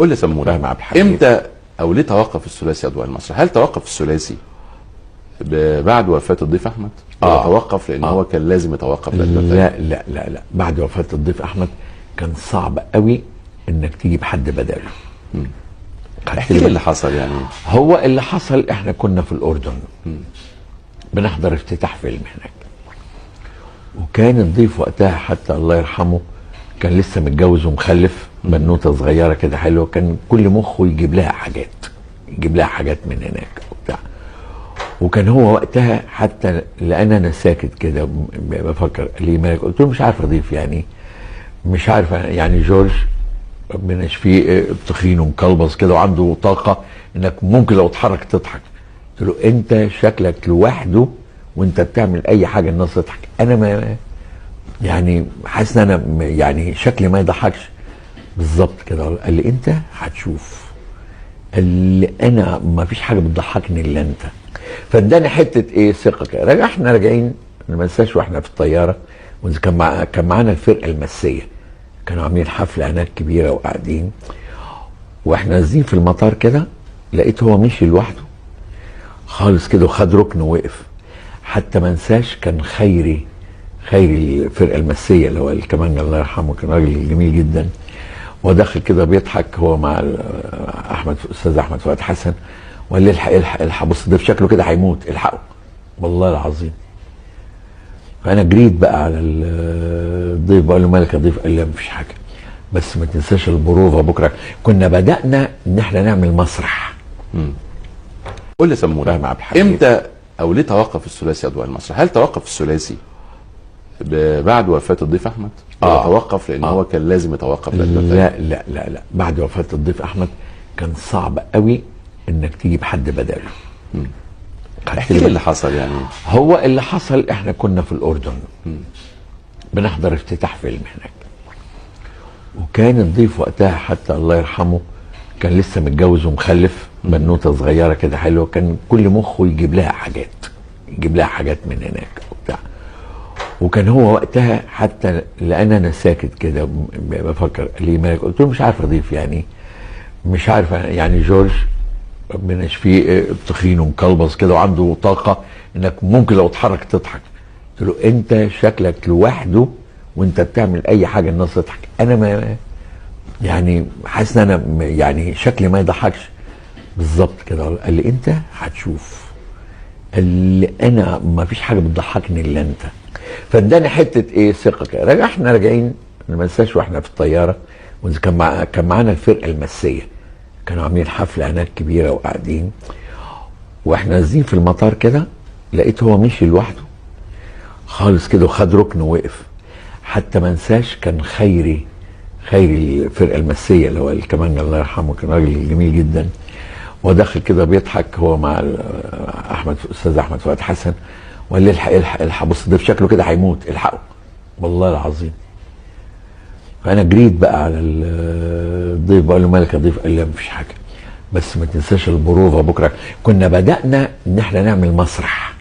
قول لي سمونا فهمي عبد الحميد. امتى او ليه توقف الثلاثي اضواء المسرح؟ هل توقف الثلاثي بعد وفاة الضيف احمد؟ ولا توقف لان هو كان لازم يتوقف؟ لا لا لا لا، بعد وفاة الضيف احمد كان صعب قوي انك تجيب حد بداله. احكي لي اللي حصل يعني. هو اللي حصل احنا كنا في الاردن بنحضر افتتاح فيلم هناك، وكان الضيف وقتها حتى الله يرحمه كان لسه متجوز ومخلف بنوته صغيرة كده حلوة، كان كل مخه يجيب لها حاجات، يجيب لها حاجات من هناك وبتاع. وكان هو وقتها حتى لان انا ساكت كده بفكر ليه مالك، قلت له مش عارف اضيف يعني، مش عارف يعني جورج ربنا يشفيه تخين ومكلبص كده وعنده طاقة انك ممكن لو اتحرك تضحك. قلت له انت شكلك لوحده وانت بتعمل اي حاجة الناس تضحك، انا ما يعني حاسس ان انا يعني شكلي ما يضحكش بالظبط كده. قال لي انت هتشوف، قال لي انا ما فيش حاجة بتضحكني الا انت. فاداني حتة ايه ثقة كده. احنا راجعين ما انساش واحنا في الطيارة، كان معانا الفرقة المسيه، كانوا عاملين حفلة هناك كبيرة وقاعدين، واحنا نازلين في المطار كده لقيت هو مشي لوحده خالص كده وخد ركن ووقف. حتى ما انساش كان خيري الفرقة المسيه اللي هو الكمان الله يرحمه، كان راجل جميل جدا، وداخل كده بيضحك هو مع احمد استاذ احمد فؤاد حسن، وقال لي الحق الحق الحق، بص ده بشكله كده هيموت، الحقه والله العظيم. فانا جريت بقى على الضيف بقول له مالك يا ضيف؟ قال لي مفيش حاجة، بس ما تنساش البروفه بكره. كنا بدانا ان احنا نعمل مسرح. قول لي سمونا فهمي عبد الحميد. امتى او ليه توقف الثلاثي اضواء المسرح؟ هل توقف الثلاثي بعد وفاة الضيف احمد؟ ولا توقف لان هو كان لازم يتوقف؟ لا لا لا لا، بعد وفاة الضيف احمد كان صعب قوي انك تجيب حد بداله. احكي لي اللي حصل يعني. هو اللي حصل احنا كنا في الاردن بنحضر افتتاح فيلم هناك، وكان الضيف وقتها حتى الله يرحمه كان لسه متجوز ومخلف بنوته صغيرة كده حلوة، كان كل مخه يجيب لها حاجات، يجيب لها حاجات من هناك وبتاع. وكان هو وقتها حتى لان انا ساكت كده بفكر ليه مالك، قلت له مش عارف اضيف يعني، مش عارف يعني جورج ربنا يشفيه تخين ومكلبص كده وعنده طاقة انك ممكن لو اتحرك تضحك. قلت له انت شكلك لوحده وانت بتعمل اي حاجة الناس تضحك، انا ما يعني حاسس ان انا يعني شكلي ما يضحكش بالظبط كده. قال لي انت هتشوف، قال لي انا ما فيش حاجة بتضحكني الا انت. فاداني حتة ايه ثقة كده. احنا راجعين ما انساش واحنا في الطيارة، كان معانا الفرقة المسيه، كانوا عاملين حفلة هناك كبيرة وقاعدين، واحنا نازلين في المطار كده لقيت هو مشي لوحده خالص كده وخد ركن ووقف. حتى ما انساش كان خيري الفرقة المسيه اللي هو الكمان الله يرحمه، كان راجل جميل جدا، وداخل كده بيضحك هو مع احمد استاذ احمد فؤاد حسن، وقال لي الحق الحق الحق، بص ده بشكله كده هيموت، الحقه والله العظيم. فانا جريت بقى على الضيف بقول له مالك يا ضيف؟ قال لي مفيش حاجة، بس ما تنساش البروفه بكره. كنا بدانا ان احنا نعمل مسرح.